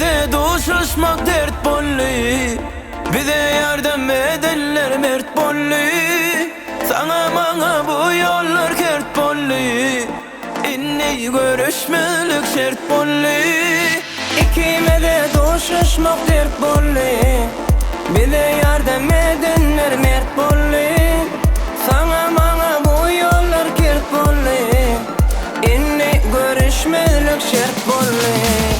Ikimize duşuşmak dert boldy. Bize ýardam edenler mert boldy. Saňa maňa bu ýollar kert boldy. Indi görüşmezlik şert boldy. Ikimize duşuşmak dert boldy. Bize ýardam edenler mert boldy. Saňa maňa bu ýollar kert boldy. Indi görüşmezlik şert boldy.